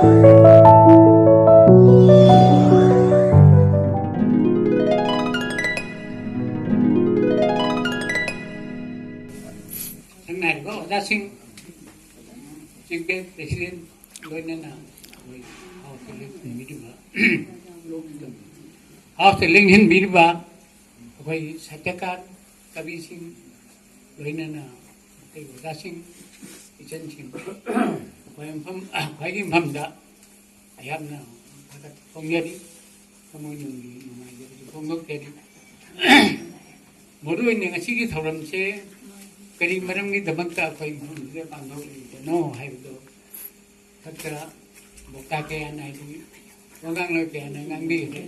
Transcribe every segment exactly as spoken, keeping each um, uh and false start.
ꯁꯪꯅ ꯍꯥꯏꯔꯤꯕ ꯑꯣꯖꯥꯁꯤꯡ, ꯆꯤꯐ ꯒꯦꯁ ꯄ꯭ꯔꯦꯁꯤꯗꯦꯟ, ꯂꯣꯏꯅꯅ ꯑꯩꯈꯣꯏ ꯍꯥꯎꯁꯇ ꯂꯦꯡꯍꯟꯕꯤꯔꯤꯕ, ꯍꯥꯎꯁꯇ ꯂꯦꯡꯍꯟꯕꯤꯔꯤꯕ ꯑꯩꯈꯣꯏ ꯁꯥꯍꯤꯇ꯭ꯌꯀꯥꯔ, ꯀꯕꯤꯁꯤꯡ, ꯂꯣꯏꯅꯅ ꯑꯇꯩ ꯑꯣꯖꯥꯁꯤꯡ, ꯏꯆꯟꯁꯤꯡ, ꯑꯩꯈꯣꯏ ꯃꯐꯝ, ꯑꯩꯈꯣꯏꯒꯤ ꯃꯐꯝꯗ ꯑꯩꯍꯥꯛꯅ ꯊꯥꯒꯠꯄ ꯐꯣꯡꯖꯔꯤ, ꯊꯃꯣꯏꯅꯨꯡꯒꯤ ꯅꯨꯡꯉꯥꯏꯖꯕꯁꯨ ꯐꯣꯡꯗꯣꯛꯆꯔꯤ꯫ ꯃꯔꯨ ꯑꯣꯏꯅ ꯉꯁꯤꯒꯤ ꯊꯧꯔꯝꯁꯦ ꯀꯔꯤ ꯃꯔꯝꯒꯤꯗꯃꯛꯇ ꯑꯩꯈꯣꯏ ꯃꯐꯝꯁꯤꯗ ꯄꯥꯡꯊꯣꯛꯂꯤꯕꯅꯣ ꯍꯥꯏꯕꯗꯣ ꯈꯛꯇ ꯄꯥꯎꯇꯥꯛ ꯀꯌꯥꯅ ꯍꯥꯏꯗꯤ ꯋꯥꯉꯥꯡꯂꯣꯏ ꯀꯌꯥꯅ ꯉꯥꯡꯕꯤꯈ꯭ꯔꯦ꯫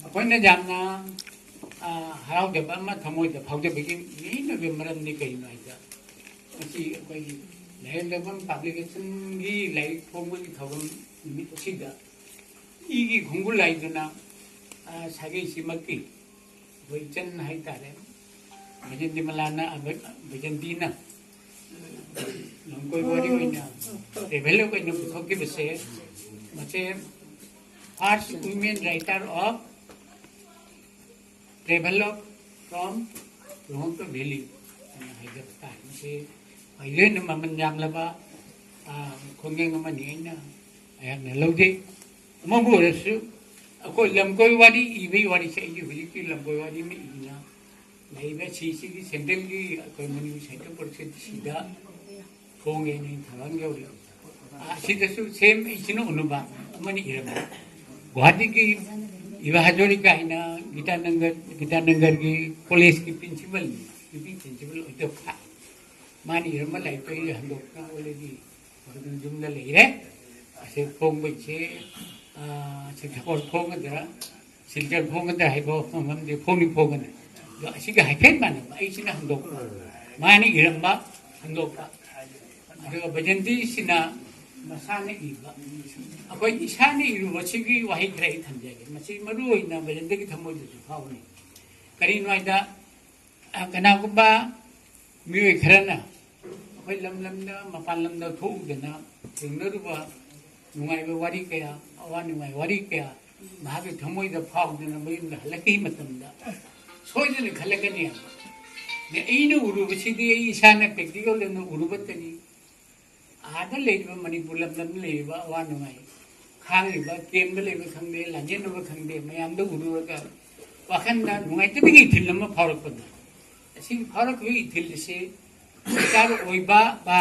ꯑꯩꯈꯣꯏꯅ ꯌꯥꯝꯅ, ꯑ, ꯍꯔꯥꯎꯖꯕ ꯑꯃ ꯊꯃꯣꯏꯗ ꯐꯥꯎꯖꯕꯒꯤ ꯃꯤꯅ ꯑꯣꯏꯕ ꯃꯔꯝꯗꯤ ꯀꯩꯅꯣ ꯍꯥꯏꯗ, ꯉꯁꯤ ꯑꯩꯈꯣꯏꯒꯤ ꯂꯥꯏꯔꯦꯝꯂꯩꯕꯝ ꯄꯕ꯭ꯂꯤꯀꯦꯁꯟꯒꯤ ꯂꯥꯏꯔꯤꯛ ꯐꯣꯡꯕꯒꯤ ꯊꯧꯔꯝ ꯅꯨꯃꯤꯠ ꯑꯁꯤꯗ ꯏꯒꯤ ꯈꯣꯡꯒꯨꯜ ꯍꯥꯏꯗꯨꯅ, ꯑ, ꯁꯥꯒꯩꯁꯤꯃꯛꯀꯤ ꯑꯩꯈꯣꯏ ꯏꯆꯟ ꯍꯥꯏꯇꯥꯔꯦ, ꯕꯩꯖꯟꯇꯤꯃꯂꯥꯅ, ꯑ, ꯕꯩꯖꯟꯇꯤꯅ ꯂꯝꯀꯣꯏ ꯋꯥꯔꯤ ꯑꯣꯏꯅ ꯇ꯭ꯔꯦꯚꯦꯂꯣꯛ ꯑꯣꯏꯅ ꯄꯨꯊꯣꯛꯈꯤꯕꯁꯦ, ꯃꯁꯦ first women writer of travelogue from Rohangkot Valley ꯍꯥꯏꯅ ꯍꯥꯏꯖꯕ ꯇꯥꯔꯦ꯫ ꯃꯁꯤ ꯈ꯭ꯋꯥꯏꯗꯒꯤ ꯍꯦꯟꯅ ꯃꯃꯜ ꯌꯥꯝꯂꯕ, ꯑ, ꯈꯣꯡꯖꯪ ꯑꯃꯅꯤ ꯑꯩꯅ ꯑꯩꯍꯥꯛꯅ ꯂꯧꯖꯩ꯫ ꯑꯃꯕꯨ ꯑꯣꯏꯔꯁꯨ, ꯑꯩꯈꯣꯏ ꯂꯝꯀꯣꯏ ꯋꯥꯔꯤ ꯏꯕꯒꯤ ꯋꯥꯔꯤꯁꯦ ꯑꯩꯒꯤ ꯍꯧꯖꯤꯛꯀꯤ ꯂꯝꯀꯣꯏ ꯋꯥꯔꯤ ꯑꯃ ꯏꯗꯅ ꯂꯩꯔꯤꯕ ꯁꯤꯁꯤꯒꯤ ꯁꯦꯟꯇ꯭ꯔꯦꯜꯒꯤ ꯑꯩꯈꯣꯏ ꯃꯅꯤꯄꯨꯔ ꯁꯥꯍꯤꯇ꯭ꯌ ꯄꯔꯤꯁꯠꯁꯤꯗ ꯐꯣꯡꯒꯦꯅ ꯑꯩꯅ ꯊꯧꯔꯥꯡ ꯌꯧꯔꯤ꯫ ꯑꯁꯤꯗꯁꯨ ꯁꯦꯝ ꯑꯩꯁꯤꯅ ꯎꯅꯕ ꯑꯃꯅ ꯏꯔꯝꯕ꯫ ꯒꯨꯋꯥꯍꯥꯇꯤꯒꯤ ꯏꯕ ꯍꯖꯣꯔꯤꯀꯥ ꯍꯥꯏꯅ ꯒꯤꯇꯥꯅꯒꯔ, ꯒꯤꯇꯥꯅꯒꯔꯒꯤ ꯀꯣꯂꯦꯖꯀꯤ ꯄ꯭ꯔꯤꯟꯁꯤꯄꯜꯅꯤ, ꯅꯨꯄꯤ ꯄ꯭ꯔꯤꯟꯁꯤꯄꯜ ꯑꯣꯏꯗꯕ꯫ ꯃꯥꯅ ꯏꯔꯝꯕ ꯂꯥꯏꯔꯤꯛꯇꯣ ꯑꯩ ꯍꯟꯗꯣꯛꯇꯅ already ꯑꯗꯨꯝ ꯌꯨꯝꯗ ꯂꯩꯔꯦ꯫ ꯑꯁꯤ ꯐꯣꯡꯕꯩꯁꯦ, ꯑ, ꯁꯤꯛꯁꯇꯤ ꯐꯣꯔ ꯐꯣꯡꯒꯗ꯭ꯔꯥ, ꯁꯤꯜꯆꯔ ꯐꯣꯡꯒꯗ꯭ꯔꯥ ꯍꯥꯏꯕ ꯋꯥꯐꯝ ꯑꯃꯗꯤ ꯐꯣꯡꯗꯤ ꯐꯣꯡꯒꯅꯤ꯫ ꯑꯗꯣ ꯑꯁꯤꯒ ꯍꯥꯏꯐꯦꯠ ꯃꯥꯟꯅꯕ, ꯑꯩꯁꯤꯅ ꯍꯟꯗꯣꯛꯄ, ꯃꯥꯅ ꯏꯔꯝꯕ ꯍꯟꯗꯣꯛꯄ, ꯑꯗꯨꯒ ꯕꯩꯖꯟꯇꯤꯁꯤꯅ ꯃꯁꯥꯅ ꯏꯕ꯫ ꯑꯩꯈꯣꯏ ꯏꯁꯥꯅ ꯏꯔꯨꯕꯁꯤꯒꯤ ꯋꯥꯍꯩ ꯈꯔ ꯑꯩ ꯊꯝꯖꯒꯦ꯫ ꯃꯁꯤ ꯃꯔꯨ ꯑꯣꯏꯅ ꯕꯩꯖꯟꯇꯤꯒꯤ ꯊꯃꯣꯏꯗꯁꯨ ꯐꯥꯎꯏ꯫ ꯀꯔꯤꯅꯣ ꯍꯥꯏꯗ, ꯑ, ꯀꯅꯥꯒꯨꯝꯕ ꯃꯤꯑꯣꯏ ꯈꯔꯅ ꯑꯩꯈꯣꯏ ꯂꯝ ꯂꯝꯗ, ꯃꯄꯥꯟ ꯂꯝꯗ ꯊꯣꯛꯎꯗꯅ ꯊꯦꯡꯅꯔꯨꯕ ꯅꯨꯡꯉꯥꯏꯕ ꯋꯥꯔꯤ ꯀꯌꯥ, ꯑꯋꯥ ꯅꯨꯡꯉꯥꯏ ꯋꯥꯔꯤ ꯀꯌꯥ ꯃꯍꯥꯛꯀꯤ ꯊꯃꯣꯏꯗ ꯐꯥꯎꯗꯨꯅ ꯃꯌꯨꯝꯗ ꯍꯜꯂꯛꯈꯤꯕ ꯃꯇꯝꯗ ꯁꯣꯏꯗꯅ ꯈꯜꯂꯛꯀꯅꯤ ꯍꯥꯏꯕ꯫ ꯑꯩꯅ ꯎꯔꯨꯕꯁꯤꯗꯤ ꯑꯩ ꯏꯁꯥꯅ ꯄ꯭ꯔꯦꯛꯇꯤꯀꯦꯜ ꯑꯣꯏꯅ ꯎꯔꯨꯕꯇꯅꯤ꯫ ꯑꯥꯗ ꯂꯩꯔꯤꯕ ꯃꯅꯤꯄꯨꯔ ꯂꯝꯗꯝꯗ ꯂꯩꯔꯤꯕ ꯑꯋꯥ ꯅꯨꯡꯉꯥꯏ, ꯈꯥꯡꯂꯤꯕ ꯀꯦꯝꯗ ꯂꯩꯕ ꯈꯪꯗꯦ, ꯂꯥꯟꯖꯦꯟꯅꯕ ꯈꯪꯗꯦ, ꯃꯌꯥꯝꯗ ꯎꯔꯨꯔꯒ ꯋꯥꯈꯜꯗ ꯅꯨꯡꯉꯥꯏꯇꯕꯒꯤ ꯏꯊꯤꯜ ꯑꯃ ꯐꯥꯎꯔꯛꯄꯗꯣ꯫ ꯑꯁꯤꯒꯤ ꯐꯥꯎꯔꯛꯈꯤꯕ ꯏꯊꯤꯜ ꯑꯁꯤ ꯔꯤꯇꯥꯌꯔ ꯑꯣꯏꯕ ꯕꯥ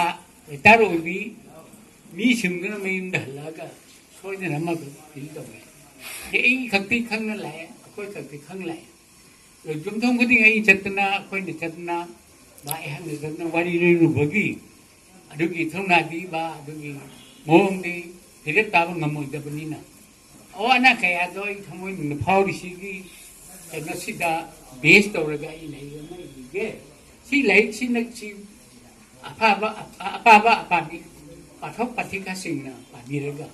ꯔꯤꯇꯥꯌꯔ ꯑꯣꯏꯕꯤ ꯃꯤꯁꯤꯡꯗꯨꯅ ꯃꯌꯨꯝꯗ ꯍꯜꯂꯛꯑꯒ ꯁꯣꯏꯗꯅ ꯑꯃ ꯐꯤꯜ ꯇꯧꯋꯦ꯫ ꯑꯩ ꯈꯛꯇꯤ ꯈꯪꯅ ꯂꯥꯛꯑꯦ, ꯑꯩꯈꯣꯏ ꯈꯛꯇꯤ ꯈꯪꯅ ꯂꯥꯛꯑꯦ꯫ ꯌꯨꯝꯊꯣꯡ ꯈꯨꯗꯤꯡ ꯑꯩ ꯆꯠꯇꯅ, ꯑꯩꯈꯣꯏꯅ ꯆꯠꯇꯅ, ꯕꯥ ꯑꯩꯍꯥꯛꯅ ꯆꯠꯇꯅ ꯋꯥꯔꯤ ꯂꯤꯔꯨꯕꯒꯤ ꯑꯗꯨꯒꯤ ꯊꯧꯅꯥꯗꯤ ꯕꯥ ꯑꯗꯨꯒꯤ ꯃꯑꯣꯡꯗꯤ ꯐꯤꯔꯦꯞ ꯇꯥꯕ ꯉꯝꯃꯣꯏꯗꯕꯅꯤꯅ꯫ ꯑꯋꯥ ꯑꯅꯥ ꯀꯌꯥꯗꯣ ꯑꯩ ꯊꯃꯣꯏꯅꯨꯡꯗ ꯐꯥꯎꯔꯤꯁꯤꯒꯤ ꯀꯩꯅꯣꯁꯤꯗ ꯕꯦꯁ ꯇꯧꯔꯒ ꯑꯩ ꯂꯥꯏꯔꯤꯛ ꯑꯃ ꯏꯒꯦ꯫ ꯁꯤ ꯂꯥꯏꯔꯤꯛꯁꯤꯅ ꯁꯤ ꯑꯐꯕ, ꯑꯄꯥꯕ ꯑꯄꯥꯕꯤ ꯄꯥꯊꯣꯛ ꯄꯥꯊꯤꯀꯥꯁꯤꯡꯅ ꯄꯥꯕꯤꯔꯒ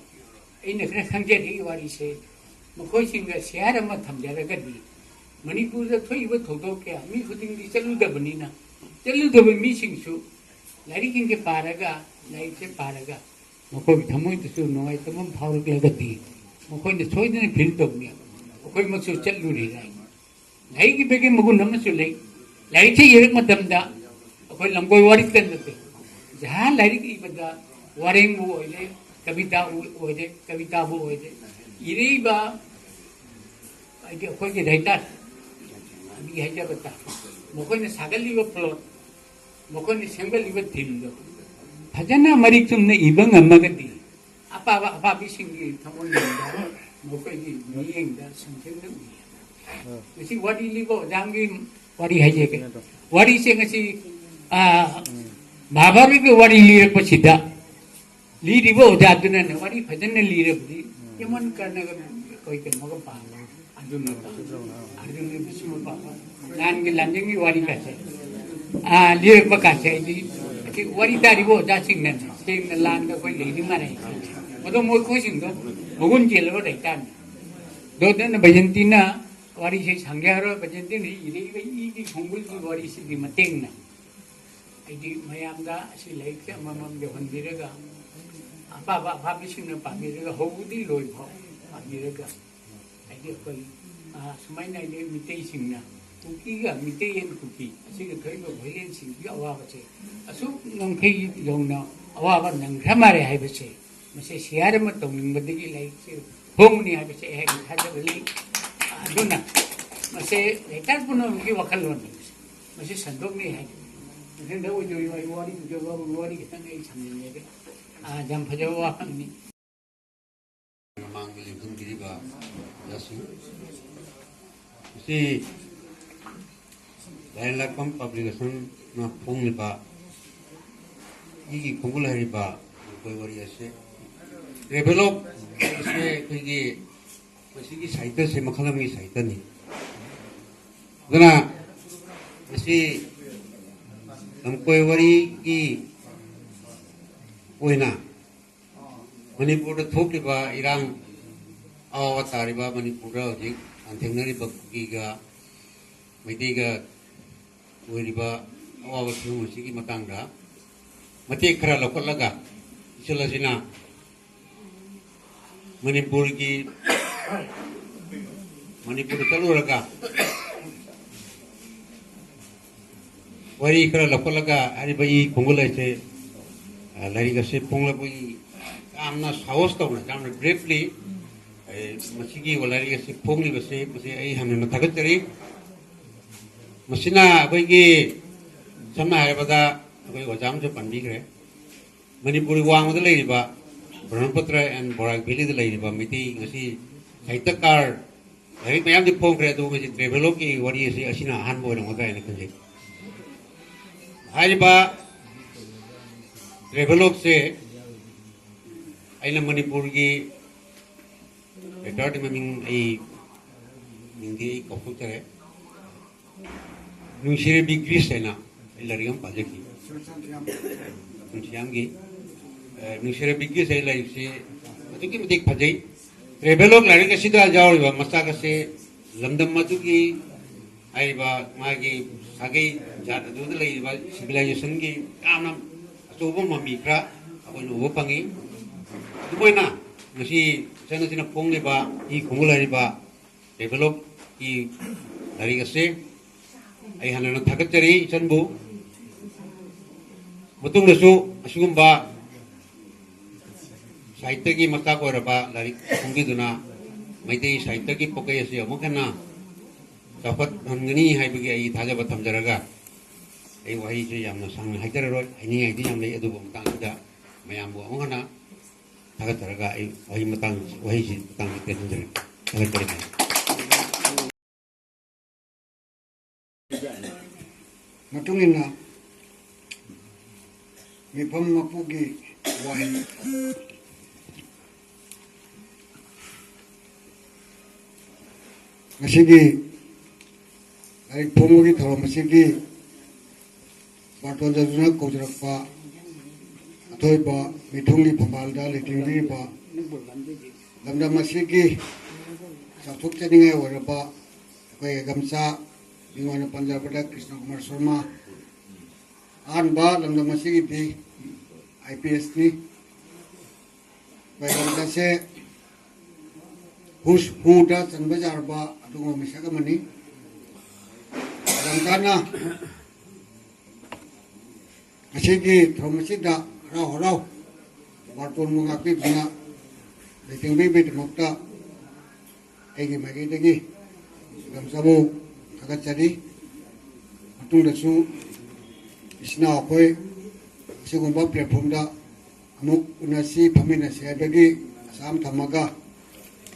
ꯑꯩꯅ ꯈꯔ ꯈꯪꯖꯔꯤ ꯋꯥꯔꯤꯁꯦ꯫ ꯃꯈꯣꯏꯁꯤꯡꯒ ꯁꯤꯌꯥꯔ ꯑꯃ ꯊꯝꯖꯔꯒꯗꯤ ꯃꯅꯤꯄꯨꯔꯗ ꯊꯣꯛꯏꯕ ꯊꯧꯗꯣꯛ ꯀꯌꯥ ꯃꯤ ꯈꯨꯗꯤꯡꯗꯤ ꯆꯠꯂꯨꯗꯕꯅꯤꯅ, ꯆꯠꯂꯨꯗꯕ ꯃꯤꯁꯤꯡꯁꯨ ꯂꯥꯏꯔꯤꯛꯁꯤꯡꯁꯦ ꯄꯥꯔꯒ, ꯂꯥꯏꯔꯤꯛꯁꯦ ꯄꯥꯔꯒ ꯃꯈꯣꯏꯒꯤ ꯊꯃꯣꯏꯗꯁꯨ ꯅꯨꯡꯉꯥꯏꯇꯕ ꯑꯃ ꯐꯥꯎꯔꯛꯂꯒꯗꯤ ꯃꯈꯣꯏꯅ ꯁꯣꯏꯗꯅ ꯐꯤꯜ ꯇꯧꯅꯤ꯫ ꯑꯩꯈꯣꯏꯃꯛꯁꯨ ꯆꯠꯂꯨꯔꯦ ꯍꯥꯏꯅ꯫ ꯂꯥꯏꯔꯤꯛ ꯏꯕꯒꯤ ꯃꯒꯨꯟ ꯑꯃꯁꯨ ꯂꯩ꯫ ꯂꯥꯏꯔꯤꯛꯁꯦ ꯏꯔꯛ ꯃꯇꯝꯗ ꯑꯩꯈꯣꯏ ꯂꯝꯒꯣꯏ ꯋꯥꯔꯤꯇ ꯅꯠꯇꯦ, ꯖꯍꯥ ꯂꯥꯏꯔꯤꯛ ꯏꯕꯗ ꯋꯥꯔꯦꯡꯕꯨ ꯑꯣꯏꯔꯦ, ꯀꯕꯤꯇꯥꯕꯨ ꯑꯣꯏꯔꯦ, ꯀꯕꯤꯇꯥꯕꯨ ꯑꯣꯏꯔꯦ, ꯏꯔꯛꯏꯕ ꯍꯥꯏꯗꯤ ꯑꯩꯈꯣꯏꯒꯤ ꯔꯥꯏꯇꯔ ꯑꯗꯨꯒꯤ ꯍꯥꯏꯖꯕ ꯇꯥꯏ꯫ ꯃꯈꯣꯏꯅ ꯁꯥꯒꯠꯂꯤꯕ ꯄ꯭ꯂꯣꯠ, ꯃꯈꯣꯏꯅ ꯁꯦꯝꯒꯠꯂꯤꯕ ꯊꯤꯝꯗꯣ ꯐꯖꯅ ꯃꯔꯤꯛ ꯆꯨꯝꯅ ꯏꯕ ꯉꯝꯃꯒꯗꯤ ꯑꯄꯥꯕ ꯑꯄꯥꯕꯤꯁꯤꯡꯒꯤ ꯊꯃꯣꯏꯅꯨꯡꯗ ꯃꯈꯣꯏꯒꯤ ꯃꯤꯠꯌꯦꯡꯗ ꯁꯨꯝꯊꯦꯡꯅ ꯎꯏ꯫ ꯉꯁꯤ ꯋꯥꯔꯤ ꯂꯤꯕ ꯑꯣꯖꯥꯒꯤ ꯋꯥꯔꯤ ꯍꯥꯏꯖꯒꯦ꯫ ꯋꯥꯔꯤꯁꯦ ꯉꯁꯤ, ꯑꯥ, ꯃꯍꯥꯚꯥꯔꯠꯀꯤ ꯋꯥꯔꯤ ꯂꯤꯔꯛꯄꯁꯤꯗ ꯂꯤꯔꯤꯕ ꯑꯣꯖꯥꯗꯨꯅꯅꯦ ꯋꯥꯔꯤ ꯐꯖꯅ ꯂꯤꯔꯕꯗꯤ ꯌꯦꯃꯟ ꯀꯔꯅꯒ ꯑꯩꯈꯣꯏ ꯀꯩꯅꯣꯒ ꯄꯥꯕ, ꯑꯔꯖꯨꯟꯒ ꯄꯥꯕ, ꯑꯔꯖꯨꯟꯒ ꯚꯤꯁꯃ ꯄꯥꯕ, ꯂꯥꯟꯒꯤ ꯂꯥꯟꯖꯦꯟꯒꯤ ꯋꯥꯔꯤ ꯀꯥꯁꯦ, ꯑꯥ, ꯂꯤꯔꯛꯄ ꯀꯥꯁꯦ ꯍꯥꯏꯗꯤ ꯍꯧꯖꯤꯛ ꯋꯥꯔꯤ ꯇꯥꯔꯤꯕ ꯑꯣꯖꯥꯁꯤꯡꯅꯅꯦ ꯁꯦꯡꯅ ꯂꯥꯟꯗ ꯑꯩꯈꯣꯏ ꯂꯩꯔꯤ ꯃꯥꯟꯅꯩ꯫ ꯑꯗꯣ ꯃꯣꯏ ꯑꯩꯈꯣꯏꯁꯤꯡꯗꯣ ꯃꯒꯨꯟ ꯆꯦꯜꯂꯕ ꯂꯩꯇꯥꯔꯅꯦ꯫ ꯑꯗꯣ ꯑꯗꯨꯅ ꯕꯩꯖꯟꯇꯤꯅ ꯋꯥꯔꯤꯁꯦ ꯁꯥꯡꯖꯔꯣꯏ, ꯕꯩꯖꯟꯇꯤꯅ ꯏꯔꯛꯏꯕ ꯏꯒꯤ ꯈꯣꯡꯒꯨꯜꯒꯤ ꯋꯥꯔꯤꯁꯤꯒꯤ ꯃꯇꯦꯡꯅ ꯍꯥꯏꯗꯤ ꯃꯌꯥꯝꯗ ꯑꯁꯤ ꯂꯥꯏꯔꯤꯛꯁꯦ ꯑꯃꯃꯝ ꯌꯧꯍꯟꯕꯤꯔꯒ ꯑꯄꯥꯕ ꯑꯄꯥꯕꯁꯤꯡꯅ ꯄꯥꯝꯕꯤꯔꯒ ꯍꯧꯕꯗꯤ ꯂꯣꯏ ꯐꯥꯎ ꯄꯥꯝꯕꯤꯔꯒ, ꯍꯥꯏꯗꯤ ꯑꯩꯈꯣꯏ, ꯑ, ꯁꯨꯃꯥꯏꯅ ꯍꯥꯏꯗꯤ ꯃꯤꯇꯩꯁꯤꯡꯅ ꯀꯨꯀꯤꯒ, ꯃꯤꯇꯩ ꯑꯦꯟ ꯀꯨꯀꯤ ꯑꯁꯤꯒ ꯊꯣꯛꯏꯕ ꯚꯥꯏꯑꯣꯂꯦꯟꯁꯁꯤꯡꯒꯤ ꯑꯋꯥꯕꯁꯦ ꯑꯁꯨꯛ ꯉꯝꯈꯩ ꯌꯧꯅ ꯑꯋꯥꯕ ꯅꯪꯈ꯭ꯔ ꯃꯥꯜꯂꯦ ꯍꯥꯏꯕꯁꯦ, ꯃꯁꯤ ꯁꯤꯌꯥꯔ ꯑꯃ ꯇꯧꯅꯤꯡꯕꯗꯒꯤ ꯂꯥꯏꯔꯤꯛꯁꯦ ꯐꯣꯡꯕꯅꯤ ꯍꯥꯏꯕꯁꯦ ꯑꯩꯍꯥꯛꯀꯤ ꯊꯥꯖꯕ ꯂꯩ꯫ ꯑꯗꯨꯅ ꯃꯁꯤ ꯔꯥꯏꯇꯔ ꯄꯨꯝꯅꯃꯛꯀꯤ ꯋꯥꯈꯜꯂꯣꯟꯅꯤ꯫ ꯃꯁꯤ ꯁꯟꯗꯣꯛꯅꯤ ꯍꯥꯏ꯫ ꯃꯊꯪꯗ ꯑꯣꯏꯗꯣꯏ ꯋꯥꯔꯤ, ꯋꯥꯔꯤ, ꯋꯥꯔꯤ ꯈꯤꯇꯪ ꯑꯩ ꯁꯝꯖꯤꯟꯖꯒꯦ꯫ ꯑ, ꯌꯥꯝ ꯐꯖꯕ ꯋꯥꯐꯝꯅꯤ꯫ ꯃꯃꯥꯡꯗ ꯂꯦꯡꯁꯤꯟꯕꯤꯔꯤꯕ ꯑꯣꯖꯥꯁꯤꯡ, ꯉꯁꯤ ꯂꯥꯏꯔꯦꯟꯂꯥꯛꯄꯝ ꯄꯕ꯭ꯂꯤꯀꯦꯁꯟꯅ ꯐꯣꯡꯂꯤꯕ ꯏꯒꯤ ꯈꯣꯡꯒꯨꯜ ꯍꯥꯏꯔꯤꯕ ꯂꯝꯀꯣꯏ ꯋꯥꯔꯤ ꯑꯁꯤ, ꯇ꯭ꯔꯦꯚꯦꯂꯣꯛ ꯍꯥꯏꯕꯁꯦ ꯑꯩꯈꯣꯏꯒꯤ ꯃꯁꯤꯒꯤ ꯁꯥꯍꯤꯇ꯭ꯌꯁꯦ ꯃꯈꯜ ꯑꯃꯒꯤ ꯁꯥꯍꯤꯇ꯭ꯌꯅꯤ꯫ ꯑꯗꯨꯅ ꯃꯁꯤ ꯂꯝꯀꯣꯏ ꯋꯥꯔꯤꯒꯤ ꯑꯣꯏꯅ ꯃꯅꯤꯄꯨꯔꯗ ꯊꯣꯛꯂꯤꯕ ꯏꯔꯥꯡ, ꯑꯋꯥꯕ ꯇꯥꯔꯤꯕ ꯃꯅꯤꯄꯨꯔꯗ ꯍꯧꯖꯤꯛ ꯂꯥꯟꯊꯦꯡꯅꯔꯤꯕ ꯀꯨꯀꯤꯒ ꯃꯩꯇꯩꯒ ꯑꯣꯏꯔꯤꯕ ꯑꯋꯥꯕ ꯐꯤꯕꯝ ꯑꯁꯤꯒꯤ ꯃꯇꯥꯡꯗ ꯃꯇꯦꯛ ꯈꯔ ꯂꯧꯈꯠꯂꯒ ꯏꯆꯜ ꯑꯁꯤꯅ ꯃꯅꯤꯄꯨꯔꯒꯤ, ꯃꯅꯤꯄꯨꯔꯗ ꯆꯠꯂꯨꯔꯒ ꯋꯥꯔꯤ ꯈꯔ ꯂꯧꯈꯠꯂꯒ ꯍꯥꯏꯔꯤꯕ ꯏ ꯈꯣꯡꯒꯨꯜ ꯍꯥꯏꯁꯦ, ꯑ, ꯂꯥꯏꯔꯤꯛ ꯑꯁꯤ ꯐꯣꯡꯂꯛꯄꯒꯤ ꯌꯥꯝꯅ ꯁꯥꯍꯣꯁ ꯇꯧꯅ, ꯌꯥꯝꯅ ꯕ꯭ꯔꯦꯞꯂꯤ, ꯑꯦ, ꯃꯁꯤꯒꯤ ꯂꯥꯏꯔꯤꯛ ꯑꯁꯤ ꯐꯣꯡꯂꯤꯕꯁꯤ, ꯃꯁꯤ ꯑꯩ ꯍꯟꯅ ꯊꯥꯒꯠꯆꯔꯤ꯫ ꯃꯁꯤꯅ ꯑꯩꯈꯣꯏꯒꯤ ꯁꯝꯅ ꯍꯥꯏꯔꯕꯗ ꯑꯩꯈꯣꯏ ꯑꯣꯖꯥ ꯑꯃꯁꯨ ꯄꯟꯕꯤꯈ꯭ꯔꯦ, ꯃꯅꯤꯄꯨꯔꯒꯤ ꯋꯥꯡꯃꯗ ꯂꯩꯔꯤꯕ ꯕ꯭ꯔꯍ꯭ꯃꯄꯨꯇ꯭ꯔ and ꯕꯣꯔꯥꯛ ꯚꯦꯂꯤꯗ ꯂꯩꯔꯤꯕ ꯃꯩꯇꯩ ꯉꯁꯤ ꯁꯥꯍꯤꯇ꯭ꯌꯀꯥꯔ, ꯂꯥꯏꯔꯤꯛ ꯃꯌꯥꯝꯗꯤ ꯐꯣꯡꯈ꯭ꯔꯦ, ꯑꯗꯨꯕꯨ ꯃꯁꯤ ꯇ꯭ꯔꯦꯚꯦꯂꯣꯛꯀꯤ ꯋꯥꯔꯤ ꯑꯁꯤ ꯑꯁꯤꯅ ꯑꯍꯥꯟꯕ ꯑꯣꯏꯔꯝꯒꯗ꯭ꯔꯥ ꯍꯥꯏꯅ ꯈꯟꯖꯩ꯫ ꯍꯥꯏꯔꯤꯕ ꯇ꯭ꯔꯦꯚꯦꯂꯣꯛꯁꯦ ꯑꯩꯅ ꯃꯅꯤꯄꯨꯔꯒꯤ ꯔꯥꯏꯇꯔꯗꯤ ꯃꯃꯤꯡ ꯑꯩ ꯃꯤꯡꯗꯤ ꯑꯩ ꯀꯥꯎꯊꯣꯛꯆꯔꯦ꯫ ꯅꯨꯡꯁꯤꯔꯕꯤ ꯒ꯭ꯔꯤꯁ ꯍꯥꯏꯅ ꯑꯩ ꯂꯥꯏꯔꯤꯛ ꯑꯃ ꯄꯥꯖꯈꯤ꯫ ꯅꯨꯡꯁꯤꯌꯥꯝꯒꯤ, ꯑ, ꯅꯨꯡꯁꯤꯔꯕꯤ ꯒ꯭ꯔꯤꯁ ꯍꯥꯏꯕ ꯂꯥꯏꯔꯤꯛꯁꯤ ꯑꯗꯨꯛꯀꯤ ꯃꯇꯤꯛ ꯐꯖꯩ꯫ ꯇ꯭ꯔꯦꯚꯦꯂꯣꯛ ꯂꯥꯏꯔꯤꯛ ꯑꯁꯤꯗ ꯌꯥꯎꯔꯤꯕ ꯃꯆꯥꯛ ꯑꯁꯤ ꯂꯝꯗꯝ ꯑꯗꯨꯒꯤ ꯍꯥꯏꯔꯤꯕ ꯃꯥꯒꯤ ꯁꯥꯒꯩ ꯖꯥꯠ ꯑꯗꯨꯗ ꯂꯩꯔꯤꯕ ꯁꯤꯚꯤꯂꯥꯏꯖꯦꯁꯟꯒꯤ ꯌꯥꯝꯅ ꯑꯆꯧꯕ ꯃꯃꯤ ꯈꯔ ꯑꯩꯈꯣꯏꯅ ꯎꯕ ꯐꯪꯉꯤ꯫ ꯑꯗꯨꯃꯥꯏꯅ ꯉꯁꯤ ꯏꯆꯟ ꯑꯁꯤꯅ ꯐꯣꯡꯂꯤꯕ, ꯏ ꯈꯣꯡꯒꯠꯂꯛꯂꯤꯕ ꯗꯦꯚꯦꯂꯣꯞꯀꯤ ꯂꯥꯏꯔꯤꯛ ꯑꯁꯤ ꯑꯩ ꯍꯥꯟꯅ ꯊꯥꯒꯠꯆꯔꯤ ꯏꯆꯟꯕꯨ꯫ ꯃꯇꯨꯡꯗꯁꯨ ꯑꯁꯤꯒꯨꯝꯕ ꯁꯥꯍꯤꯇ꯭ꯌꯒꯤ ꯃꯆꯥꯛ ꯑꯣꯏꯔꯕ ꯂꯥꯏꯔꯤꯛ ꯐꯣꯡꯕꯤꯗꯨꯅ ꯃꯩꯇꯩ ꯁꯥꯍꯤꯇ꯭ꯌꯒꯤ ꯄꯣꯀꯩ ꯑꯁꯤ ꯑꯃꯨꯛ ꯍꯦꯟꯅ ꯆꯥꯎꯈꯠꯍꯟꯒꯅꯤ ꯍꯥꯏꯕꯒꯤ ꯑꯩ ꯊꯥꯖꯕ ꯊꯝꯖꯔꯒ, ꯑꯩ ꯋꯥꯍꯩꯁꯦ ꯌꯥꯝꯅ ꯁꯥꯡꯅ ꯍꯥꯏꯖꯔꯔꯣꯏ꯫ ꯍꯥꯏꯅꯤꯡꯉꯥꯏꯗꯤ ꯌꯥꯝ ꯂꯩ, ꯑꯗꯨꯕꯨ ꯃꯇꯥꯡꯁꯤꯗ ꯃꯌꯥꯝꯕꯨ ꯑꯃꯨꯛ ꯍꯟꯅ ꯊꯥꯒꯠꯆꯔꯒ ꯑꯩ ꯋꯥꯍꯩ ꯃꯇꯥꯡ, ꯋꯥꯍꯩꯁꯤ ꯃꯇꯥꯡꯗ ꯇꯦꯟꯍꯟꯖꯔꯒꯦ꯫ ꯊꯥꯒꯠꯆꯔꯤ꯫ ꯃꯇꯨꯡ ꯏꯟꯅ ꯃꯤꯐꯝ ꯃꯄꯨꯒꯤ ꯋꯥꯍꯩ꯫ ꯉꯁꯤꯒꯤ ꯂꯥꯏꯔꯤꯛ ꯐꯣꯡꯕꯒꯤ ꯊꯧꯔꯝ ꯑꯁꯤꯒꯤ ꯕꯥꯔꯇꯣꯟ ꯇꯧꯗꯨꯅ ꯀꯧꯖꯔꯛꯄ ꯑꯊꯣꯏꯕ ꯃꯤꯊꯨꯡꯒꯤ ꯐꯝꯕꯥꯜꯗ ꯂꯩꯇꯦꯡꯕꯤꯔꯤꯕ ꯂꯝꯗꯝ ꯑꯁꯤꯒꯤ ꯆꯥꯎꯊꯣꯛꯆꯅꯤꯡꯉꯥꯏ ꯑꯣꯏꯔꯕ ꯑꯩꯈꯣꯏ ꯏꯟꯗꯝꯆꯥ, ꯃꯤꯡ ꯑꯣꯏꯅ ꯄꯟꯖꯔꯕꯗ ꯀ꯭ꯔꯤꯁꯅ ꯀꯨꯃꯥꯔ ꯁꯔꯃ, ꯑꯍꯥꯟꯕ ꯂꯝꯗꯝ ꯑꯁꯤꯒꯤꯗꯤ ꯑꯥꯏ ꯄꯤ ꯑꯦꯁꯅꯤ꯫ ꯑꯩꯈꯣꯏ ꯂꯝꯗꯝ ꯑꯁꯦ who's whoꯗ ꯆꯟꯕ ꯌꯥꯔꯕ ꯑꯗꯨꯒꯨꯝꯕ ꯃꯤꯁꯛ ꯑꯃꯅꯤ꯫ ꯃꯇꯝ ꯆꯥꯅ ꯉꯁꯤꯒꯤ ꯊꯧꯔꯝ ꯑꯁꯤꯗ ꯍꯔꯥꯎ ꯍꯔꯥꯎ ꯕꯥꯔꯇꯣꯟꯕꯨ ꯉꯥꯛꯄꯤꯗꯨꯅ ꯂꯩꯇꯦꯡꯕꯤꯕꯒꯤꯗꯃꯛꯇ ꯑꯩꯒꯤ ꯃꯥꯏꯀꯩꯗꯒꯤ ꯏꯟꯗꯝꯆꯥꯕꯨ ꯊꯥꯒꯠꯆꯔꯤ꯫ ꯃꯇꯨꯡꯗꯁꯨ ꯏꯆꯤꯟ ꯏꯅꯥꯎ ꯑꯩꯈꯣꯏ ꯑꯁꯤꯒꯨꯝꯕ platformꯗ ꯑꯃꯨꯛ ꯎꯅꯁꯤ, ꯐꯝꯃꯤꯟꯅꯁꯤ ꯍꯥꯏꯕꯒꯤ ꯑꯁꯥ ꯑꯃ ꯊꯝꯃꯒ,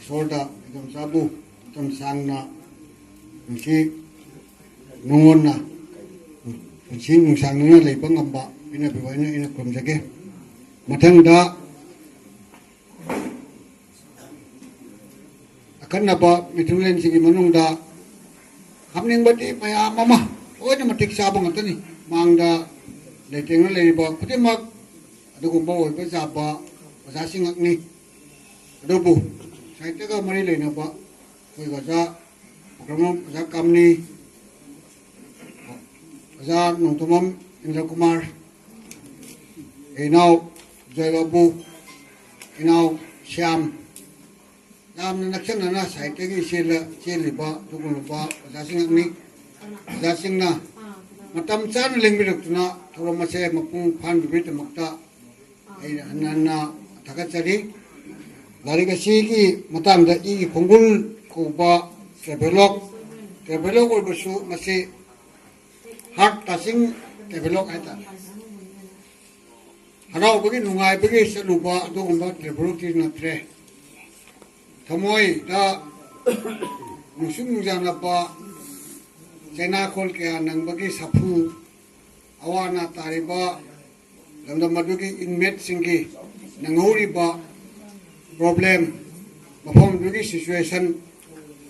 ꯏꯁꯣꯔꯗ ꯏꯟꯗꯝꯆꯥꯕꯨ ꯃꯇꯝ ꯁꯥꯡꯅ ꯅꯨꯡꯁꯤ ꯅꯨꯡꯉꯣꯟꯅ ꯄꯨꯟꯁꯤ ꯅꯨꯡꯁꯥꯡꯅꯅ ꯂꯩꯕ ꯉꯝꯕ ꯄꯤꯅꯕꯤꯌꯨ ꯍꯥꯏꯅ ꯑꯩꯅ ꯈꯨꯔꯨꯝꯖꯒꯦ꯫ ꯃꯊꯪꯗ ꯑꯈꯟꯅꯕ ꯃꯤꯊꯨꯡꯂꯦꯟꯁꯤꯡꯒꯤ ꯃꯅꯨꯡꯗ ꯍꯥꯞꯅꯤꯡꯕꯗꯤ ꯃꯌꯥꯝ ꯑꯃ, ꯂꯣꯏꯅ ꯃꯇꯤꯛ ꯆꯥꯕ ꯉꯥꯛꯇꯅꯤ꯫ ꯃꯥꯡꯗ ꯂꯩꯇꯦꯡꯅ ꯂꯩꯔꯤꯕ ꯈꯨꯗꯤꯡꯃꯛ ꯑꯗꯨꯒꯨꯝꯕ ꯑꯣꯏꯕ ꯌꯥꯕ ꯑꯣꯖꯥꯁꯤꯡ ꯉꯥꯛꯅꯤ꯫ ꯑꯗꯨꯕꯨ ꯁꯥꯍꯤꯇ꯭ꯌꯒ ꯃꯔꯤ ꯂꯩꯅꯕ ꯑꯩꯈꯣꯏ ꯑꯣꯖꯥ ꯄ꯭ꯔꯣꯒ꯭ꯔꯥꯝ ꯑꯣꯖꯥ ꯀꯥꯝꯅꯤ, ꯑꯣꯖꯥ ꯅꯣꯡꯊꯣꯝꯕꯝ ꯏꯟꯗ꯭ꯔꯀꯨꯃꯥꯔ, ꯏꯅꯥꯎ ꯖꯣꯏ ꯕꯥꯕꯨ, ꯏꯅꯥꯎ ꯁ꯭ꯌꯥꯝ, ꯌꯥꯝꯅ ꯅꯛꯁꯟꯅꯅ ꯁꯥꯍꯤꯇ꯭ꯌꯒꯤ ꯏꯆꯦꯜꯗ ꯆꯦꯜꯂꯤꯕ ꯑꯗꯨꯒꯨꯝꯂꯕ ꯑꯣꯖꯥꯁꯤꯡ ꯑꯃꯅꯤ꯫ ꯑꯣꯖꯥꯁꯤꯡꯅ ꯃꯇꯝ ꯆꯥꯅ ꯂꯦꯡꯕꯤꯔꯛꯇꯨꯅ ꯊꯧꯔꯝ ꯑꯁꯦ ꯃꯄꯨꯡ ꯐꯥꯍꯟꯕꯤꯕꯒꯤꯗꯃꯛꯇ ꯑꯩꯅ ꯍꯟꯅ ꯍꯟꯅ ꯊꯥꯒꯠꯆꯔꯤ꯫ ꯂꯥꯏꯔꯤꯛ ꯑꯁꯤꯒꯤ ꯃꯇꯥꯡꯗ ꯏꯒꯤ ꯈꯣꯡꯒꯨꯜ ꯀꯧꯕ travelogue, travelogue ꯑꯣꯏꯕꯁꯨ ꯃꯁꯤ heart touching travelogue ꯍꯥꯏꯇꯥꯔꯦ꯫ ꯍꯔꯥꯎꯕꯒꯤ, ꯅꯨꯡꯉꯥꯏꯕꯒꯤ ꯆꯠꯂꯨꯕ ꯑꯗꯨꯒꯨꯝꯕ travelogueꯇꯤ ꯅꯠꯇ꯭ꯔꯦ꯫ ꯊꯃꯣꯏꯗ ꯅꯨꯡꯁꯨꯛ ꯅꯨꯡꯖꯥꯅꯕ ꯆꯩꯅꯥꯈꯣꯜ ꯀꯌꯥ ꯅꯪꯕꯒꯤ ꯁꯥꯐꯨ, ꯑꯋꯥ ꯑꯅꯥ ꯇꯥꯔꯤꯕ ꯂꯝꯗꯝ ꯑꯗꯨꯒꯤ inmateꯁꯤꯡꯒꯤ ꯅꯪꯍꯧꯔꯤꯕ problem, ꯃꯐꯝ ꯑꯗꯨꯒꯤ situation,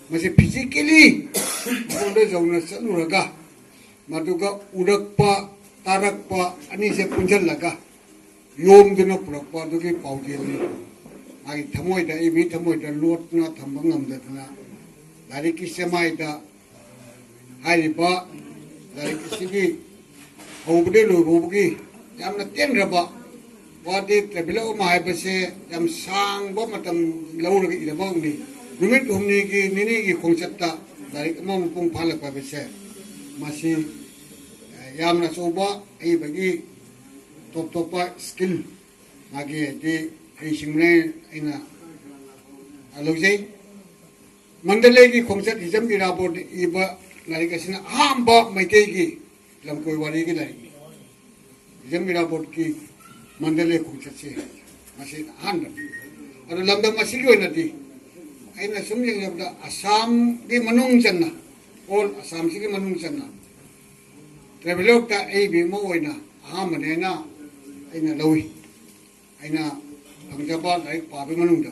ꯃꯁꯤ physically ꯃꯐꯝꯗ ꯌꯧꯅ ꯆꯠꯂꯨꯔꯒ ꯃꯗꯨꯒ ꯎꯔꯛꯄ, ꯇꯥꯔꯛꯄ ꯑꯅꯤꯁꯦ ꯄꯨꯟꯁꯤꯜꯂꯒ ꯌꯣꯝꯗꯨꯅ ꯄꯨꯔꯛꯄ ꯑꯗꯨꯒꯤ ꯄꯥꯎꯖꯦꯜꯅꯤ꯫ ꯃꯥꯒꯤ ꯊꯃꯣꯏꯗ, ꯏꯕꯤ ꯊꯃꯣꯏꯗ ꯂꯣꯠꯇꯨꯅ ꯊꯝꯕ ꯉꯝꯗꯗꯅ ꯂꯥꯏꯔꯤꯛꯀꯤ ꯆꯦꯃꯥꯏꯗ ꯍꯥꯏꯔꯤꯕ ꯂꯥꯏꯔꯤꯛ ꯑꯁꯤꯒꯤ ꯍꯧꯕꯗꯒꯤ ꯂꯣꯏꯐꯥꯎꯕꯒꯤ ꯌꯥꯝꯅ ꯇꯦꯟꯈ꯭ꯔꯕ ꯋꯥꯗꯤ travelogue ꯑꯃ ꯍꯥꯏꯕꯁꯦ ꯌꯥꯝ ꯁꯥꯡꯕ ꯃꯇꯝ ꯂꯧꯔꯒ ꯏꯔꯕ ꯑꯃꯅꯤ꯫ ꯅꯨꯃꯤꯠ ꯍꯨꯝꯅꯤꯒꯤ, ꯅꯤꯅꯤꯒꯤ ꯈꯣꯡꯆꯠꯇ ꯂꯥꯏꯔꯤꯛ ꯑꯃ ꯃꯄꯨꯡ ꯐꯥꯍꯜꯂꯛꯄ ꯍꯥꯏꯕꯁꯦ ꯃꯁꯤ, ꯑ, ꯌꯥꯝꯅ ꯑꯆꯧꯕ ꯑꯏꯕꯒꯤ ꯇꯣꯞ ꯇꯣꯞꯄ skill, ꯃꯥꯒꯤ ꯍꯥꯏꯗꯤ ꯍꯩꯁꯤꯡꯕꯅꯦ ꯑꯩꯅ ꯂꯧꯖꯩ꯫ ꯃꯟꯗꯂꯦꯒꯤ ꯈꯣꯡꯆꯠ ꯍꯤꯖꯝ ꯏꯔꯥꯕꯣꯠ ꯏꯕ ꯂꯥꯏꯔꯤꯛ ꯑꯁꯤꯅ ꯑꯍꯥꯟꯕ ꯃꯩꯇꯩꯒꯤ ꯂꯝꯀꯣꯏ ꯋꯥꯔꯤꯒꯤ ꯂꯥꯏꯔꯤꯛꯅꯤ꯫ ꯍꯤꯖꯝ ꯏꯔꯥꯕꯣꯠꯀꯤ ꯃꯟꯗꯂꯦ ꯈꯣꯡꯆꯠꯁꯦ ꯃꯁꯤ ꯑꯍꯥꯟꯕꯅꯤ꯫ ꯑꯗꯣ ꯂꯝꯗꯝ ꯑꯁꯤꯒꯤ ꯑꯣꯏꯅꯗꯤ ꯑꯩꯅ ꯁꯨꯝ ꯌꯦꯡꯖꯕꯗ ꯑꯁꯥꯝꯒꯤ ꯃꯅꯨꯡ ꯆꯟꯅ, all ꯑꯁꯥꯝꯁꯤꯒꯤ ꯃꯅꯨꯡ ꯆꯟꯅ travelogueꯇ ꯑꯏꯕꯤ ꯑꯃ ꯑꯣꯏꯅ ꯑꯍꯥꯟꯕꯅꯦꯅ ꯑꯩꯅ ꯂꯧꯏ꯫ ꯑꯩꯅ ꯐꯪꯖꯕ ꯂꯥꯏꯔꯤꯛ ꯄꯥꯕꯒꯤ ꯃꯅꯨꯡꯗ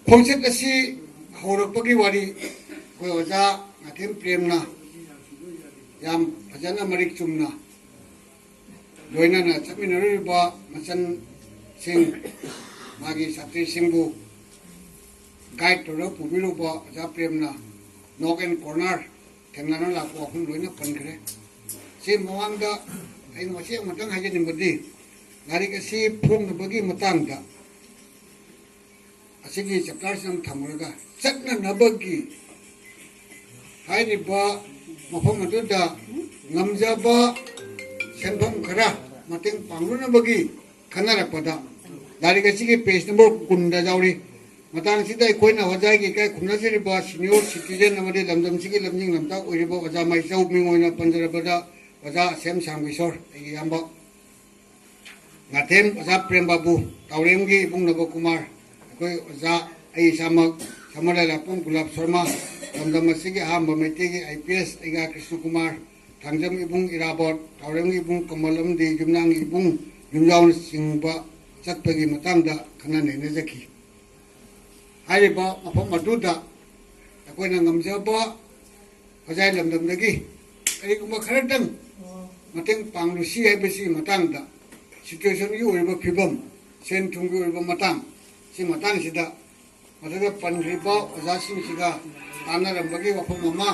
ꯈꯣꯡꯆꯠ ꯑꯁꯤ ꯍꯧꯔꯛꯄꯒꯤ ꯋꯥꯔꯤ ꯑꯩꯈꯣꯏ ꯑꯣꯖꯥ ꯉꯥꯊꯦꯝ ꯄ꯭ꯔꯦꯝꯅ ꯌꯥꯝ ꯐꯖꯅ ꯃꯔꯤꯛ ꯆꯨꯝꯅ ꯂꯣꯏꯅꯅ ꯆꯠꯃꯤꯟꯅꯔꯨꯔꯤꯕ ꯃꯆꯟꯁꯤꯡ, ꯃꯥꯒꯤ ꯁꯥꯇ꯭ꯔꯤꯁꯤꯡꯕꯨ guide ꯇꯧꯔꯒ ꯄꯨꯕꯤꯔꯨꯕ ꯑꯣꯖꯥ ꯄ꯭ꯔꯦꯝꯅ nook and corner ꯊꯦꯡꯅꯅ ꯂꯥꯛꯄ ꯋꯥꯐꯝ ꯂꯣꯏꯅ ꯄꯟꯈ꯭ꯔꯦ꯫ ꯁꯤ ꯃꯃꯥꯡꯗ ꯑꯩꯅ ꯃꯆꯦꯠ ꯑꯃꯇꯪ ꯍꯥꯏꯖꯅꯤꯡꯕꯗꯤ, ꯂꯥꯏꯔꯤꯛ ꯑꯁꯤ ꯐꯣꯡꯅꯕꯒꯤ ꯃꯇꯥꯡꯗ ꯑꯁꯤꯒꯤ ꯆꯦꯞꯇꯔꯁꯤꯗ ꯊꯝꯈ꯭ꯔꯒ ꯆꯠꯅꯅꯕꯒꯤ ꯍꯥꯏꯔꯤꯕ ꯃꯐꯝ ꯑꯗꯨꯗ ꯉꯝꯖꯕ ꯁꯦꯟꯐꯝ ꯈꯔ ꯃꯇꯦꯡ ꯄꯥꯡꯅꯅꯕꯒꯤ ꯈꯟꯅꯔꯛꯄꯗ ꯂꯥꯏꯔꯤꯛ ꯑꯁꯤꯒꯤ ꯄꯦꯖ ꯅꯝꯕꯔ ꯀꯨꯟꯗ ꯌꯥꯎꯔꯤ꯫ ꯃꯇꯥꯡꯁꯤꯗ ꯑꯩꯈꯣꯏꯅ ꯍꯣꯖꯥꯏꯒꯤ ꯏꯀꯥꯏ ꯈꯨꯝꯅꯖꯔꯤꯕ ꯁꯤꯅꯤꯌꯣꯔ ꯁꯤꯇꯤꯖꯦꯟ ꯑꯃꯗꯤ ꯂꯝꯗꯝꯁꯤꯒꯤ ꯂꯝꯖꯤꯡ ꯂꯝꯇꯥꯛ ꯑꯣꯏꯔꯤꯕ ꯑꯣꯖꯥ ꯃꯥꯏꯆꯧ, ꯃꯤꯡ ꯑꯣꯏꯅ ꯄꯟꯖꯔꯕꯗ ꯑꯣꯖꯥ ꯑꯁꯦꯝ ꯁꯥꯡꯕꯤꯁꯣꯔ, ꯑꯩꯒꯤ ꯏꯌꯥꯝꯕ꯫ ꯉꯥꯊꯦꯝ ꯑꯣꯖꯥ ꯄ꯭ꯔꯦꯝ ꯕꯥꯕꯨ, ꯇꯥꯎꯔꯦꯝꯒꯤ ꯏꯕꯨꯡ ꯅꯕ ꯀꯨꯃꯥꯔ, ꯑꯩꯈꯣꯏ ꯑꯣꯖꯥ, ꯑꯩ ꯏꯁꯥꯃꯛ ꯁꯃꯔ ꯂꯥꯏꯂꯥꯛꯄꯝ ꯒꯨꯂꯥꯞ ꯁꯔꯃ, ꯂꯝꯗꯝ ꯑꯁꯤꯒꯤ ꯑꯍꯥꯟꯕ ꯃꯩꯇꯩꯒꯤ I P S ꯑꯩꯒꯥ Krishna Kumar, Thangjam ꯏꯕꯨꯡ ꯏꯔꯥꯕꯣꯠ, ꯇꯥꯎꯔꯦꯝꯒꯤ ꯏꯕꯨꯡ ꯀꯃꯜ ꯑꯃꯗꯤ ꯌꯨꯝꯅꯥꯝꯒꯤ ꯏꯕꯨꯡ ꯌꯨꯝꯖꯥꯎꯅꯆꯤꯡꯕ ꯆꯠꯄꯒꯤ ꯃꯇꯥꯡꯗ ꯈꯟꯅ ꯅꯩꯅꯖꯈꯤ꯫ ꯍꯥꯏꯔꯤꯕ ꯃꯐꯝ ꯑꯗꯨꯗ ꯑꯩꯈꯣꯏꯅ ꯉꯝꯖꯕ ꯍꯣꯖꯥꯏ ꯂꯝꯗꯝꯗꯒꯤ ꯀꯔꯤꯒꯨꯝꯕ ꯈꯔꯇꯪ ꯃꯇꯦꯡ ꯄꯥꯡꯂꯨꯁꯤ ꯍꯥꯏꯕꯁꯤꯒꯤ ꯃꯇꯥꯡꯗ, ꯁꯤꯆꯨꯋꯦꯁꯟꯒꯤ ꯑꯣꯏꯔꯤꯕ ꯐꯤꯕꯝ, ꯁꯦꯟ ꯊꯨꯝꯒꯤ ꯑꯣꯏꯔꯤꯕ ꯃꯇꯥꯡ, ꯁꯤ ꯃꯇꯥꯡꯁꯤꯗ ꯃꯊꯛꯇ ꯄꯟꯈ꯭ꯔꯤꯕ ꯑꯣꯖꯥꯁꯤꯡꯁꯤꯒ ꯇꯥꯟꯅꯔꯝꯕꯒꯤ ꯋꯥꯐꯝ ꯑꯃ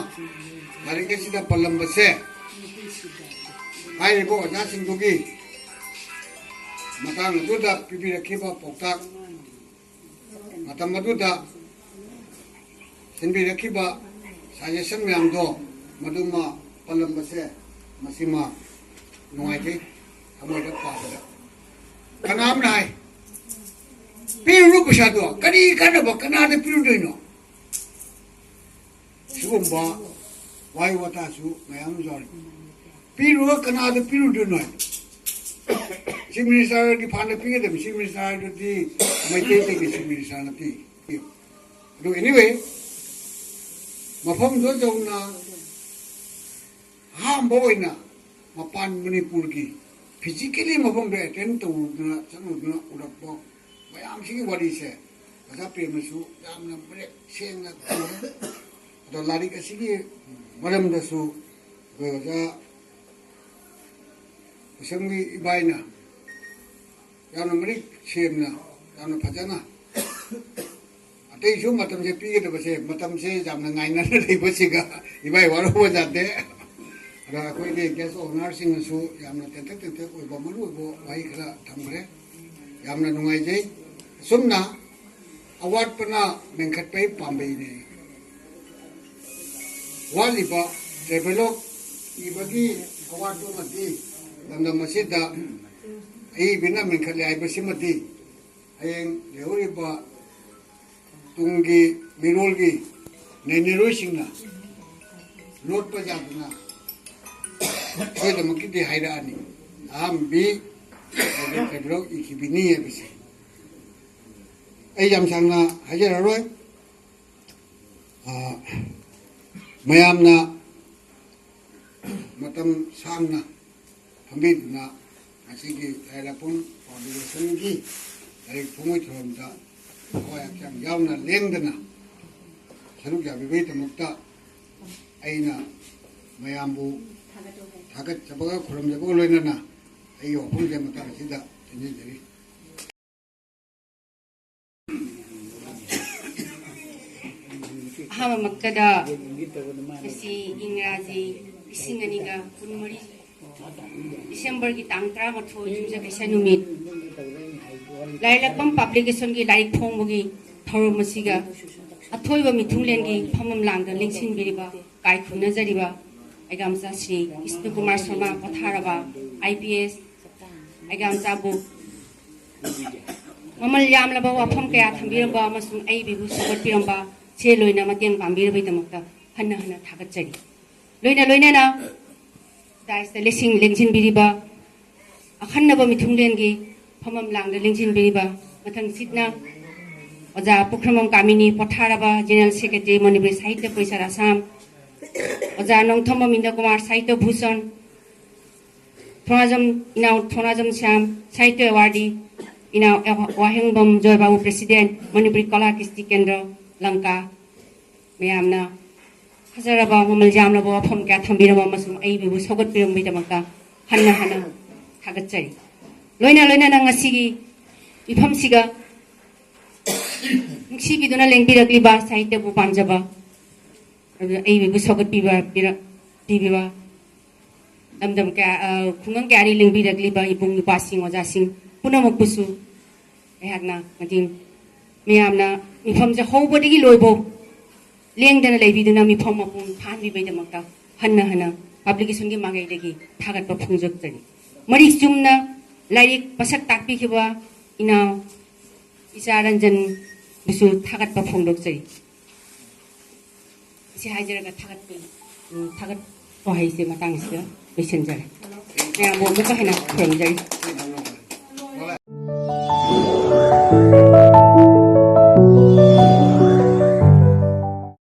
ꯂꯥꯏꯔꯤꯛ ꯑꯁꯤꯗ ꯄꯜꯂꯝꯕꯁꯦ, ꯍꯥꯏꯔꯤꯕ ꯑꯣꯖꯥꯁꯤꯡꯗꯨꯒꯤ ꯃꯇꯥꯡ ꯑꯗꯨꯗ ꯄꯤꯕꯤꯔꯛꯈꯤꯕ ꯄꯥꯎꯇꯥꯛ, ꯃꯇꯝ ꯑꯗꯨꯗ ꯁꯤꯟꯕꯤꯔꯛꯈꯤꯕ ꯁꯖꯦꯁꯟ ꯃꯌꯥꯝꯗꯣ, ꯃꯗꯨꯃ ꯄꯜꯂꯝꯕꯁꯦ, ꯃꯁꯤꯃ ꯅꯨꯡꯉꯥꯏꯖꯩ, ꯊꯃꯣꯏꯗ ꯄꯥꯕꯗ꯫ ꯀꯅꯥ ꯑꯃꯅ ꯍꯥꯏ, "ꯄꯤꯔꯨꯅꯨ ꯄꯩꯁꯥꯗꯣ, ꯀꯔꯤ ꯀꯥꯟꯅꯕ, ꯀꯅꯥꯗ ꯄꯤꯔꯨꯗꯣꯏꯅꯣ?" ꯁꯤꯒꯨꯝꯕ ꯋꯥꯍꯩ ꯋꯥꯇꯥꯁꯨ ꯃꯌꯥꯝ ꯑꯃ ꯌꯥꯎꯔꯤ꯫ ꯄꯤꯔꯨꯔ ꯀꯅꯥꯗ ꯄꯤꯔꯨꯗꯣꯏꯅꯣ ꯍꯥꯏ꯫ ꯆꯤꯐ ꯃꯤꯅꯤꯁꯇꯔꯒꯤ ꯐꯥꯟꯗ ꯄꯤꯒꯗꯕꯅꯤ꯫ ꯆꯤꯐ ꯃꯤꯅꯤꯁꯇꯔ ꯍꯥꯏꯗꯨꯗꯤ ꯃꯩꯇꯩꯗꯒꯤ ꯆꯤꯐ ꯃꯤꯅꯤꯁꯇꯔ ꯅꯠꯇꯦ꯫ ꯑꯗꯨ anyway, ꯃꯐꯝꯗꯨ ꯌꯧꯅ ꯑꯍꯥꯟꯕ ꯑꯣꯏꯅ ꯃꯄꯥꯟ ꯃꯅꯤꯄꯨꯔꯒꯤ ꯐꯤꯖꯤꯀꯦꯂꯤ ꯃꯐꯝꯗ ꯑꯦꯇꯦꯟ ꯇꯧꯔꯨꯗꯨꯅ ꯆꯠꯂꯨꯗꯨꯅ ꯎꯔꯛꯄ ꯃꯌꯥꯝꯁꯤꯒꯤ ꯋꯥꯔꯤꯁꯦ ꯑꯣꯖꯥ ꯄ꯭ꯔꯦꯝꯅꯁꯨ ꯌꯥꯝꯅ ꯃꯌꯦꯛ ꯁꯦꯡꯅ ꯇꯧꯔꯦ꯫ ꯑꯗꯣ ꯂꯥꯏꯔꯤꯛ ꯑꯁꯤꯒꯤ ꯃꯔꯝꯗꯁꯨ ꯑꯩꯈꯣꯏ ꯑꯣꯖꯥ ꯄꯨꯁꯝꯒꯤ ꯏꯕꯥꯏꯅ ꯌꯥꯝꯅ ꯃꯔꯤꯛ ꯁꯦꯝꯅ, ꯌꯥꯝꯅ ꯐꯖꯅ, ꯑꯇꯩꯁꯨ ꯃꯇꯝꯁꯦ ꯄꯤꯒꯗꯕꯁꯦ, ꯃꯇꯝꯁꯦ ꯌꯥꯝꯅ ꯉꯥꯏꯅꯅ ꯂꯩꯕꯁꯤꯒ ꯏꯕꯥꯏ ꯋꯥꯔꯧꯕ ꯌꯥꯗꯦ꯫ ꯑꯩꯈꯣꯏꯒꯤ ꯒꯦꯁ ꯑꯣꯅꯔꯁꯤꯡꯅꯁꯨ ꯌꯥꯝꯅ ꯇꯦꯟꯇꯛ ꯇꯦꯟꯇꯛ ꯑꯣꯏꯕ ꯃꯔꯨ ꯑꯣꯏꯕ ꯋꯥꯍꯩ ꯈꯔ ꯊꯝꯈ꯭ꯔꯦ꯫ ꯌꯥꯝꯅ ꯅꯨꯡꯉꯥꯏꯖꯩ꯫ ꯑꯁꯨꯝꯅ ꯑꯋꯥꯠꯄꯅ ꯃꯦꯟꯈꯠꯄꯒꯤ ꯄꯥꯝꯕꯩꯅꯤ꯫ ꯋꯥꯠꯂꯤꯕ ꯇ꯭ꯔꯦꯚꯦꯂꯣꯛ ꯏꯕꯒꯤ ꯑꯋꯥꯠꯄ ꯑꯃꯗꯤ ꯂꯝꯗꯝ ꯑꯁꯤꯗ ꯑꯏꯕꯅ ꯃꯦꯟꯈꯠꯂꯦ ꯍꯥꯏꯕꯁꯤꯃꯗꯤ ꯍꯌꯦꯡ ꯂꯩꯍꯧꯔꯤꯕ ꯇꯨꯡꯒꯤ ꯃꯤꯔꯣꯜꯒꯤ ꯅꯩꯅꯔꯣꯏꯁꯤꯡꯅ ꯂꯣꯠꯄ ꯌꯥꯗꯅ ꯑꯩꯈꯣꯏꯗꯃꯛꯀꯤꯗꯤ ꯍꯥꯏꯔꯛꯑꯅꯤ꯫ ꯑꯍꯥꯟꯕꯤ ꯀꯩꯗꯧꯔ ꯏꯈꯤꯕꯅꯤ ꯍꯥꯏꯕꯁꯦ ꯑꯩ ꯌꯥꯝ ꯁꯥꯡꯅ ꯍꯥꯏꯖꯔꯔꯣꯏ꯫ ꯑ, ꯃꯌꯥꯝꯅ ꯃꯇꯝ ꯁꯥꯡꯅ ꯐꯝꯕꯤꯗꯨꯅ ꯉꯁꯤꯒꯤ ꯂꯥꯏꯔꯤꯛ ꯂꯥꯏꯄꯨꯡ ꯐꯥꯎꯟꯗꯦꯁꯟꯒꯤ ꯂꯥꯏꯔꯤꯛ ꯐꯣꯡꯕꯒꯤ ꯊꯧꯔꯝꯗ ꯊꯋꯥꯏ ꯍꯛꯆꯥꯡ ꯌꯥꯎꯅ ꯂꯦꯡꯗꯅ ꯁꯔꯨꯛ ꯌꯥꯕꯤꯕꯒꯤꯗꯃꯛꯇ ꯑꯩꯅ ꯃꯌꯥꯝꯕꯨ ꯊꯥꯒꯠꯆꯕꯒ ꯈꯨꯔꯨꯝꯖꯕꯒ ꯂꯣꯏꯅꯅ ꯑꯩꯒꯤ ꯋꯥꯐꯝꯁꯦ ꯃꯇꯥꯡ ꯑꯁꯤꯗ ꯇꯦꯟꯖꯖꯔꯤ꯫ ꯑꯍꯥꯟꯕꯃꯛꯇꯗ ꯉꯁꯤ ꯏꯪꯒ꯭ꯔꯥꯖꯤ ꯂꯤꯁꯤꯡ ꯑꯅꯤꯒ ꯀꯨꯟꯃꯔꯤ ꯗꯤꯁꯦꯝꯕꯔꯒꯤ ꯇꯥꯡ ꯇꯔꯥꯃꯥꯊꯣꯏ ꯌꯨꯝꯖꯀꯩꯁ ꯅꯨꯃꯤꯠ ꯂꯥꯏꯔꯤꯛ ꯂꯥꯛꯄꯝ ꯄꯕ꯭ꯂꯤꯀꯦꯁꯟꯒꯤ ꯂꯥꯏꯔꯤꯛ ꯐꯣꯡꯕꯒꯤ ꯊꯧꯔꯝ ꯑꯁꯤꯒ ꯑꯊꯣꯏꯕ ꯃꯤꯊꯨꯡꯂꯦꯟꯒꯤ ꯐꯝꯐꯝ ꯂꯥꯡꯗ ꯂꯦꯡꯁꯤꯟꯕꯤꯔꯤꯕ ꯀꯥꯏ ꯈꯨꯝꯅꯖꯔꯤꯕ ꯑꯩꯒꯥꯝꯆꯥ ꯁ꯭ꯔꯤ ꯀ꯭ꯔꯤꯁꯅ ꯀꯨꯃꯥꯔ ꯁꯔꯃ ꯄꯣꯊꯥꯔꯕ ꯑꯥꯏ ꯄꯤ ꯑꯦꯁ ꯑꯩꯒꯥꯝꯆꯥꯕꯨ ꯃꯃꯜ ꯌꯥꯝꯂꯕ ꯋꯥꯐꯝ ꯀꯌꯥ ꯊꯝꯕꯤꯔꯝꯕ ꯑꯃꯁꯨꯡ ꯑꯏꯕꯤꯕꯨ ꯁꯧꯒꯠꯄꯤꯔꯝꯕ ꯁꯦꯜ ꯑꯣꯏꯅ ꯃꯇꯦꯡ ꯄꯥꯡꯕꯤꯔꯕꯒꯤꯗꯃꯛꯇ ꯍꯟꯅ ꯍꯟꯅ ꯊꯥꯒꯠꯆꯔꯤ꯫ ꯂꯣꯏꯅ ꯂꯣꯏꯅꯅ ꯗꯥꯏꯁꯇ ꯂꯦꯡꯁꯤꯟ-, ꯂꯦꯡꯁꯤꯟꯕꯤꯔꯤꯕ ꯑꯈꯟꯅꯕ ꯃꯤꯊꯨꯡꯂꯦꯟꯒꯤ ꯐꯝꯐꯝ ꯂꯥꯡꯗ ꯂꯦꯡꯁꯤꯟꯕꯤꯔꯤꯕ ꯃꯊꯪꯁꯤꯠꯅ ꯑꯣꯖꯥ ꯄꯨꯈ꯭ꯔꯝꯕꯝ ꯀꯥꯃꯤꯅꯤ ꯄꯣꯊꯥꯔꯕ ꯖꯦꯅꯔꯦꯜ ꯁꯦꯀ꯭ꯔꯦꯇꯔꯤ ꯃꯅꯤꯄꯨꯔꯤ ꯁꯥꯍꯤꯇ꯭ꯌ ꯄꯔꯤꯁꯠ ꯑꯁꯥꯝ, ꯑꯣꯖꯥ ꯅꯣꯡꯊꯣꯝꯕꯝ ꯏꯟꯗ꯭ꯔ ꯀꯨꯃꯥꯔ ꯁꯥꯍꯤꯇ꯭ꯌ ꯚꯨꯁꯟ, ꯊꯣꯅꯥꯖꯝ, ꯏꯅꯥꯎ ꯊꯣꯅꯥꯖꯝ ꯁ꯭ꯌꯥꯝ ꯁꯥꯍꯤꯇ꯭ꯌ ꯑꯦꯋꯥꯔꯗꯤ, ꯏꯅꯥꯎ ꯋꯥꯍꯦꯡꯕꯝ ꯖꯣꯏ ꯕꯥꯕꯨ ꯄ꯭ꯔꯦꯁꯤꯗꯦꯟꯠ ꯃꯅꯤꯄꯨꯔꯤ ꯀꯂꯥ ꯀ꯭ꯔꯤꯁꯇꯤ ꯀꯦꯟꯗ꯭ꯔ ꯂꯪꯀꯥ, ꯃꯌꯥꯝꯅ ꯐꯖꯔꯕ ꯃꯃꯜ ꯌꯥꯝꯂꯕ ꯋꯥꯐꯝ ꯀꯌꯥ ꯊꯝꯕꯤꯔꯝꯕ ꯑꯃꯁꯨꯡ ꯑꯏꯕꯤꯕꯨ ꯁꯧꯒꯠꯄꯤꯔꯝꯕꯒꯤꯗꯃꯛꯇ ꯍꯟꯅ ꯍꯟꯅ ꯊꯥꯒꯠꯆꯔꯤ꯫ ꯂꯣꯏꯅ ꯂꯣꯏꯅꯅ ꯉꯁꯤꯒꯤ ꯃꯤꯐꯝꯁꯤꯒ ꯅꯨꯡꯁꯤꯕꯤꯗꯨꯅ ꯂꯦꯡꯕꯤꯔꯛꯂꯤꯕ ꯁꯥꯍꯤꯇ꯭ꯌꯕꯨ ꯄꯥꯝꯖꯕ, ꯑꯗꯨꯒ ꯑꯏꯕꯤꯕꯨ ꯁꯧꯒꯠꯄꯤꯕ, ꯄꯤꯔꯛ-, ꯄꯤꯕꯤꯕ ꯂꯝꯗꯝ ꯀꯌꯥ, ꯑ, ꯈꯨꯡꯒꯪ ꯀꯌꯥꯗꯒꯤ ꯂꯦꯡꯕꯤꯔꯛꯂꯤꯕ ꯏꯕꯨꯡ ꯏꯄ꯭ꯋꯥꯁꯤꯡ, ꯑꯣꯖꯥꯁꯤꯡ ꯄꯨꯝꯅꯃꯛꯄꯨꯁꯨ ꯑꯩꯍꯥꯛꯅ ꯃꯇꯦꯡ ꯃꯌꯥꯝꯅ ꯃꯤꯐꯝꯁꯦ ꯍꯧꯕꯗꯒꯤ ꯂꯣꯏꯐꯥꯎ ꯂꯦꯡꯗꯅ ꯂꯩꯕꯤꯗꯨꯅ ꯃꯤꯐꯝ ꯃꯄꯨꯡ ꯐꯥꯍꯟꯕꯤꯕꯒꯤꯗꯃꯛꯇ ꯍꯟꯅ ꯍꯟꯅ ꯄꯕ꯭ꯂꯤꯀꯦꯁꯟꯒꯤ ꯃꯥꯏꯀꯩꯗꯒꯤ ꯊꯥꯒꯠꯄ ꯐꯣꯡꯗꯣꯛꯆꯔꯤ꯫ ꯃꯔꯤꯛ ꯆꯨꯝꯅ ꯂꯥꯏꯔꯤꯛ ꯃꯁꯛ ꯇꯥꯛꯄꯤꯈꯤꯕ ꯏꯅꯥꯎ ꯏꯆꯥ ꯔꯟꯖꯟꯕꯨꯁꯨ ꯊꯥꯒꯠꯄ ꯐꯣꯡꯗꯣꯛꯆꯔꯤ꯫ ꯁꯤ ꯍꯥꯏꯖꯔꯒ ꯊꯥꯒꯠꯄ, ꯎꯝ, ꯊꯥꯒꯠ ꯋꯥꯍꯩꯁꯦ ꯃꯇꯥꯡꯁꯤꯗ ꯂꯣꯏꯁꯤꯟꯖꯔꯦ꯫ ꯃꯌꯥꯝꯕꯨ ꯑꯃꯨꯛꯀ ꯍꯟꯅ ꯈꯨꯔꯨꯝꯖꯔꯤ꯫